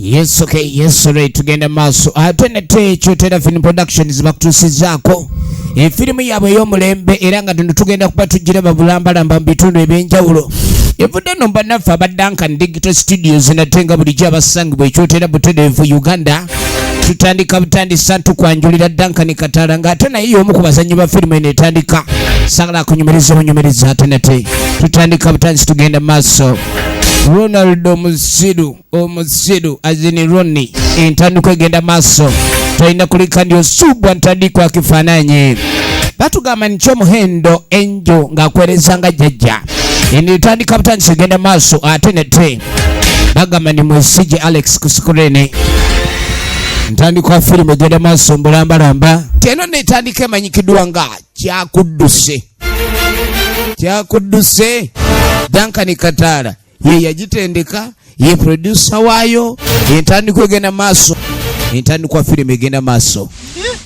Yes, okay, yes, right, tugenda maaso ate nate ekyo Tera Film Productions bakutuusizaako efirimu yaabwe ey'omulembe era nga tuno tugenda kuba tugiraba bulambalamba mu bitundu eby'enjawulo. Evudde nno bannaffe aba Duncan Digital Studios nate nga bulijjo abasangibwa ekyotera butereevu Uganda. Tutandika butandisa tukwanjulira Duncan Katala ng'ate naye y'omu ku bazannyi ba firimu eno etandika. Sagala kunyumiriza obunyumiriza ate nate tutandika butandisi tugenda maaso. Ronald Omusiru omusiru azini Roni entandikwa egenda maaso tolina kulika ndi osubwa ntandikwa kifaananyi batugamba nti kyomuhendo enjo ng'akwereza nga jjajja eno etandika butandisi egenda maaso ate nete bagamba ni mwesije Alex ku sikurene ntandikwa firimu egenda maaso mbulambalamba teno netandika emanyikiddwa nga kyakudduse kyakudduse Duncan Kataala ye yagitendeka ye producer waayo entandikwa egenda maaso entandikwa firimu egenda maaso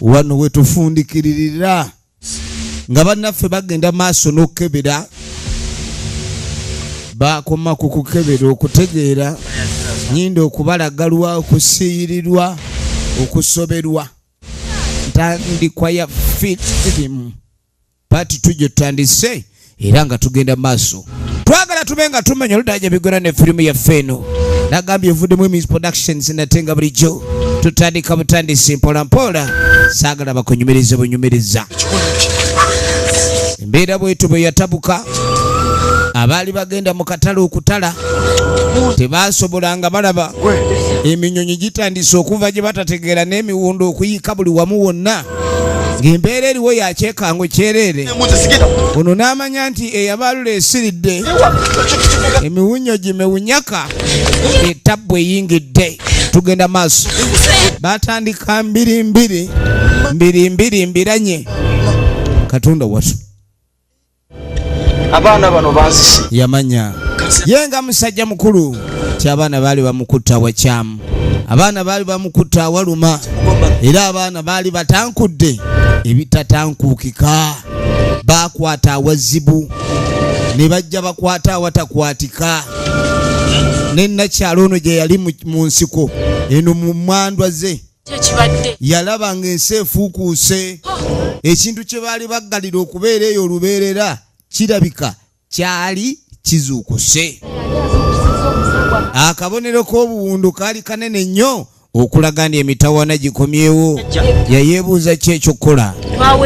wano wetufundikiririra nga bannaffe bagenda maaso n'okukebera bakoma ku kukebera okutegeera nyinda okubalagalwa okusiiyirirwa okusoberwa ntandikwa ya firimu Part 2 gye tutandise era nga tugenda maaso twagala tube nga tumenya oludda gye bigwera ne firimu yaffe eno nagambye evuddemu Emmys Productions nate nga bulijjo tutandika butandisi mpola mpola saagala bakunyumirize bunyumiriza embeera bwetu bwe yatabuka abaali bagenda mu katale okutala tebasobolanga balaba eminyonyi gitandise okuva gye batategeera n'emiwundo okuyiika buli wamu wonna ng'embeera eriwo ya kyekango kyereere ono n'amanya nti eyabaalula esiridde emiwunyo gimewunyaka etabbu eyingidde tugenda maaso batandika mbiri mbiri mbiri mbiri mbiranye katonda watu Abaana bano banzise. Yamanya ye nga musajja mukulu ti abaana baali bamukutta wakyamu, abaana baali bamukutta awaluma, era abaana baali batankudde ebitatankuukika, bakwata awazibu ne bajja bakwata awatakwatika. Ne nakyalo ono gye yali mu nsiko eno mu mwandwa ze yalaba ng'ensi efuukuuse ekintu kye baali baggalira okubeera eyo olubeerera kirabika kyali kizuukuse akabonero k'obuwundu kaali kanene nnyo okulaga nti emitawaana gikomyewo yayeebuuza ki ekyokukola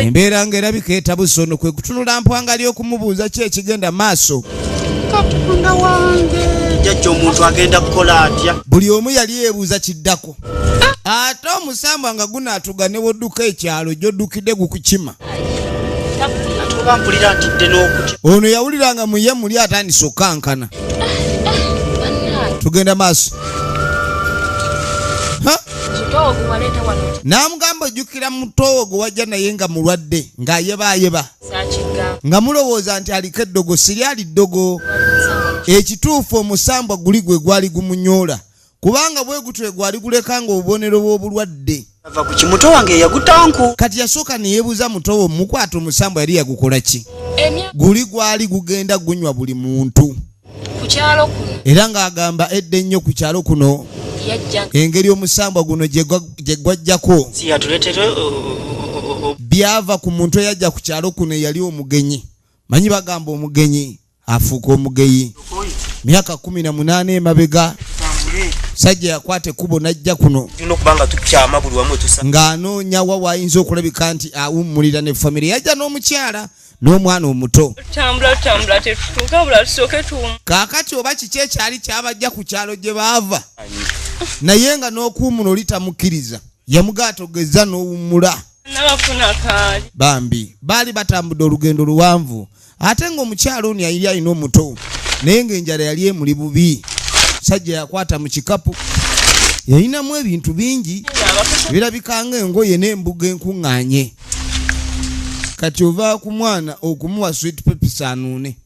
embeera ng'erabika etabuse ono kwe kutunula mpwanga ly'okumubuuza ki ekigenda maaso Katonda wange jajja omuntu agenda kukola atya buli omu yali yeebuuza kiddako ate omusambwa nga gunaatuga ne wodduka ekyalo gy'oddukidde gukukima ono yawulira nga muye muli atandise okukankana tugenda maaso n'amugamba ojjukira mutowo gwe wajja naye nga mulwadde ng'ayebaayeba nga mulowooza nti aliko eddogo siryali ddogo ekituufu omusambwa guli gwe gwali gumunyoola kubanga bwe gutyo gwali guleka nga obubonero bw'obulwadde ava ku kimuto wange eyagutanku kati yasooka neyebuuza mutowo mukwata omusambo yali yagukola ki guli gwali gugenda gunywa buli muntu era ng'agamba edda ennyo ku kyalo kuno engeri omusambwa guno gye gwajjako byava ku muntu eyajja ku kyalo kuno eyali omugenyi manyi bagamba omugenyi afuuka omugeyi myaka 18 emabega sajja yakwata ekkubo n'ajja kuno ng'anoonya wa waayinza okulabika nti awummulira ne famire yajja n'omukyala n'omwana omuto kaakati oba kiki ekyali kyabajja ku kyalo gye baava naye nga n'okuwummula oli tamukkiriza yamugaatogeza n'owummula bambi baali batambudde olugendo luwanvu ate ng'omukyalo ono yali alina omuto naye ng'enjala yali emuli bubi sajja yakwata mu kikapu yalinamu ebintu bingi birabika ng'engoye n'embuga enkuŋŋaanye kati ova ku mwana okumuwa sweet pepsi anuune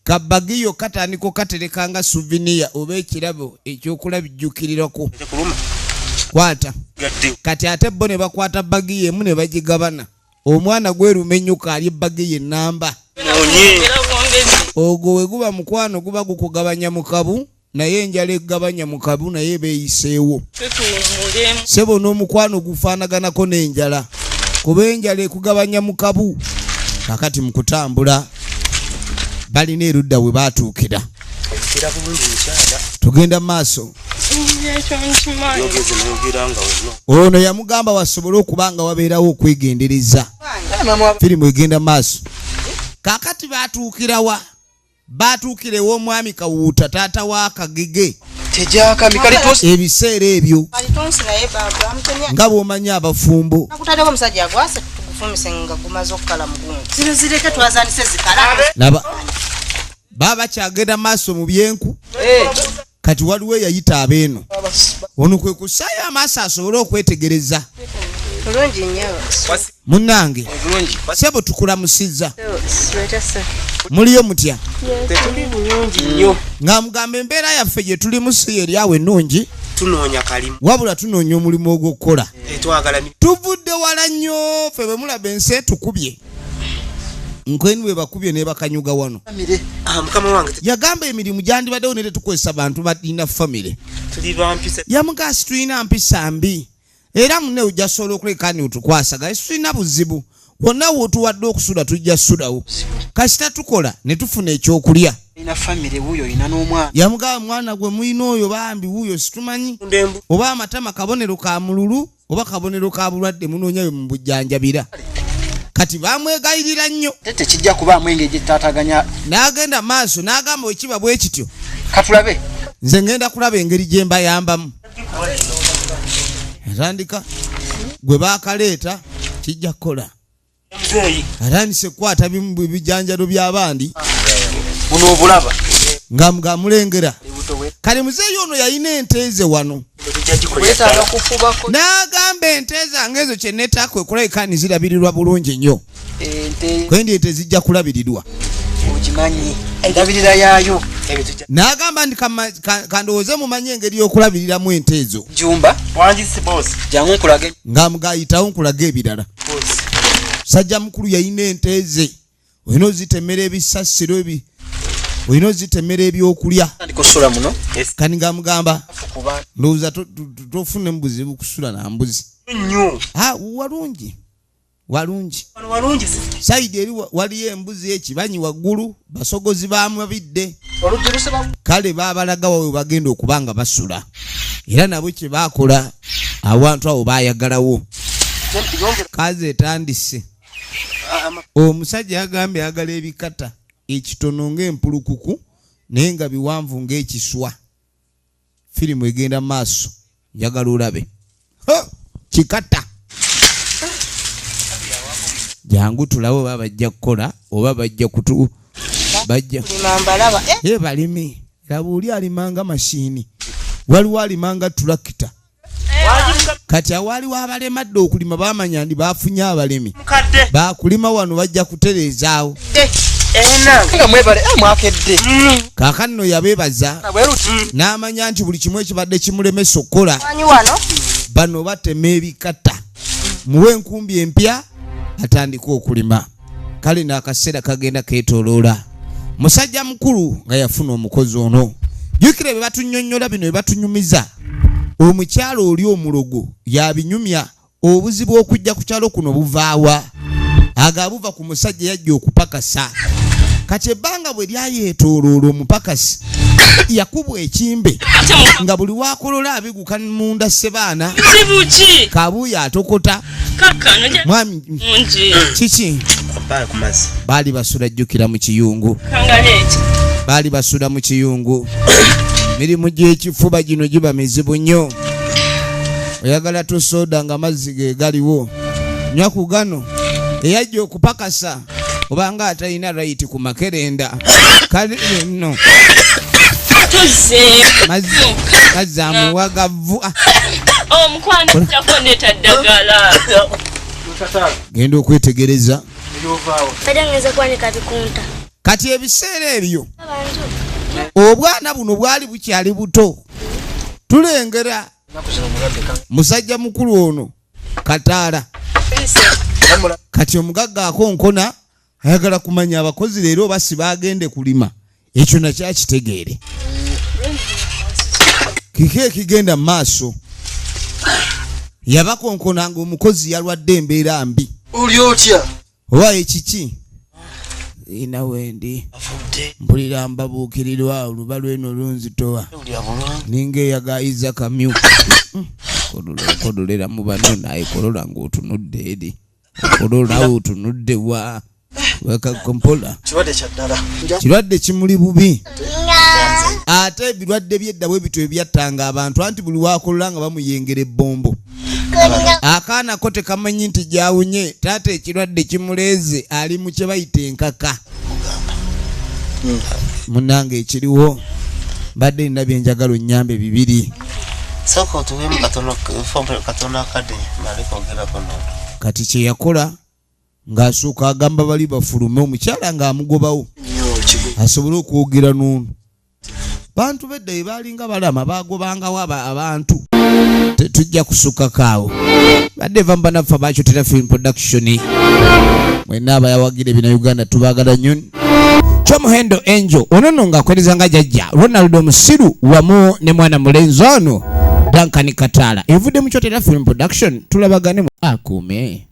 kabagiyo katandika okatereka nga suviniya oba ekirabo ekyokulabijjukirirako kwata kati ate bo ne bakwata bagiyo emu ne bagigabana omwana gweruma ennyuka ali ebbage ye namba ogwo we guba mukwano guba gukugabanya mu kabu. Naye enjala egabanya mu kabu, naye beeyiseewo. Sebo, n'omukwano gufaanaganako n'enjala, kuba enjala ekugabanya mu kabu. Kakati mu kutambula balina erudda we baatuukira. Tugenda maaso. Ono yamugamba wasobole okuba nga wabeerawo okwegendereza. Firimu egenda maaso. Kakati batuukirawa? Batuukira ew'omwami Kawuuta, taata wa Kagege. Ebiseera ebyo nga bw'omanyi abafumbo laba baba bakyagenda maaso mu byenku. Kati waliwo eyayita abeeno, ono kwe kusaayo amaaso asobole okwetegereza. Munnange sebo, tukulamusizza, muliyo mutya? Nga mugamba embeera yaffe gye tulimu si yeryawo ennungi, wabula tunoonya omulimu ogw'okukola. Tuvudde wala nnyo ffe, bwe mulaba ensi etukubye nkweni, bwe bakubye nebakanyuga wano. Yagamba emirimu gyandibaddewo naye tetukozesa bantu balina famire. Yamugamba situlina mpisa mbi, era munne ojja sobola okuleka ni otukwasa gaye, situlina buzibu wonna wotuwadde okusula tujja sulawo, kasita tukola ne tufuna ekyokulya. Yamugamba mwana gwe mulina oyo bambi wuuyo, situmanyi oba amatama kabonero ka mululu oba kabonero ka bulwadde, munoonyayo mu bujjanjabira. Kati bamwegayirira nnyo. Tekijja kubaamu engeri gyetataganya. N'agenda maaso n'agamba wekiba bwe kityo, Katulabe. nze ngenda kulaba engeri gye mbayambamu. Atandika gwe bakaleeta kijja kukola, atandise kukwata bimu bijanjalo by'abandi. Buno obulaba. Nga ngamulengera kale muzeeyi ono yalina ente ze wano. Wetaaga kufubako. N'agamba ente zange ezo kyenneetaako ekulabika ni zirabirirwa bulungi nnyo. Ente. Kwendi ente zijja kulabirirwa. Ogimanyi endabirira yaayo? N'agamba nti kandowooze mumanye engeri y'okulabiriramu ente ezo. Jumba, jangu nkulage. Nga mugayitawo nkulaga ebirala. Sajja mukulu yalina ente ze, olina ozitemera ebisasiro ebi, olina ozitemera ebyokulya. Tandika osula muno. Kani nga mugamba Kuba ndowooza tofune mu buzibu kusula na mbuzi. Ah, walungi walungi side eri waliyo embuzi ekibanyi waggulu, basogozi bamabidde. Oluggi lusaba. Kale babalaga wawe bagenda okuba nga basula, era nabo kye bakola awantu awo bayagalawo. Kazi etandise. Omusajja yagambye ayagala ebikata ekitono ng'empulukuku naye nga biwanvu ng'ekiswa. Firimu egenda maaso, njagala olabe. Ha! Kikata jangu tulabe oba bajja kukola oba bajja kutu bajja. Mbalaba. Ye balimi, laba oli alimanga mashini, waliwo alimanga tulakita. Kati awaaliwo abalemadde okulima bamanya ndi bafunye abalimi bakulima wano, bajja kutereezaawo. Nga mwebale, mwakedde. Kaakano yabeebaza. Bwe luti. N'amanya nti buli kimu ekibadde kimulemesa okukola, Manyi wano. bano batema ebikata, muwe enkumbi empya atandike okulima. Kale n'akaseera kagenda keetooloola, musajja mukulu nga yafuna omukozi ono. Jjukira bye batunnyonnyola bino, bye batunyumiza, omukyalo oli omulogo yabinyumya. Obuzibu okujja ku kyalo kuno buvaawa? Aga buva ku musajja yajja okupakasa. Kati ebbanga bwe lyayeetooloola, omupakasi yakubwa ekimbe nga buli wakolola abiguka munda sebaana. Kibuki. Kabuuya atokota. Kakano. Mwami. Mungi. Kiki? Baali basula, jjukira, mu kiyungu. Kangaleeti. Baali basula mu kiyungu. Mirimu gy'ekifuba gino giba mizibu nnyo. Oyagala tusoda nga mazzi ge galiwo, nywa ku gano. Eyajja okupakasa obanga atalina right ku makerenda, kale nno. Tuzze. Mazzi amuwagavu. Ah, Omukwano jako neta ddagala. Genda okwetegereza. Badde ngenze kwanika bikunta. Kati ebiseera ebyo Abantu. obwana buno bwali bukyali buto. Tulengera musajja mukulu ono Kataala. Kati omugagga akonkona, ayagala kumanya abakozi leero oba si bagende kulima, ekyo nakyakitegeere. Kiki ekigenda mu maaso? Yabakonkona nga omukozi yalwadde embeera mbi. Oli otya? Oba ekiki? Ina wendi mpulira mbabuukirirwa oluba lweno lunzitowa ninga eyagayiza kamyu. Okololera mu bano naye kolola ng'otunudde eri, okolola otunudde wa wekakompola. Kirwadde kya ddala. Kirwadde kimuli bubi, ate ebirwadde byedda bwe bityo ebyattanga abantu, anti buli wakolola nga bamuyengera ebbombo. Akaana ko tekamanyi nti gyawunye taata, ekirwadde kimuleeze, ali mu kye bayita enkaka. Munange, ekiriwo mbadde nina byenjagala onnyambe bibiri. Sooka otuweemu katono katono akadde male kwogerako nono. Kati kyeyakola ng'asooka agamba bali bafulume, omukyala ng'amugobawo asobole okwogera n'ono. Bantu bedda bye baalinga balama bagobangawo abantu. Tetujja kusukako awo. Badde va mubanaffe abakyotera Film Production, mwenna abayawagira ebina Uganda, tubaagala nnyo. Kyomuhendo Angel ono nno ng'akwereza nga jajja Ronald Omusiru wamu ne mwana mulenzi ono Duncan Kataala, evudde mu Kyotera Film Production. Tulabagane mu akuume.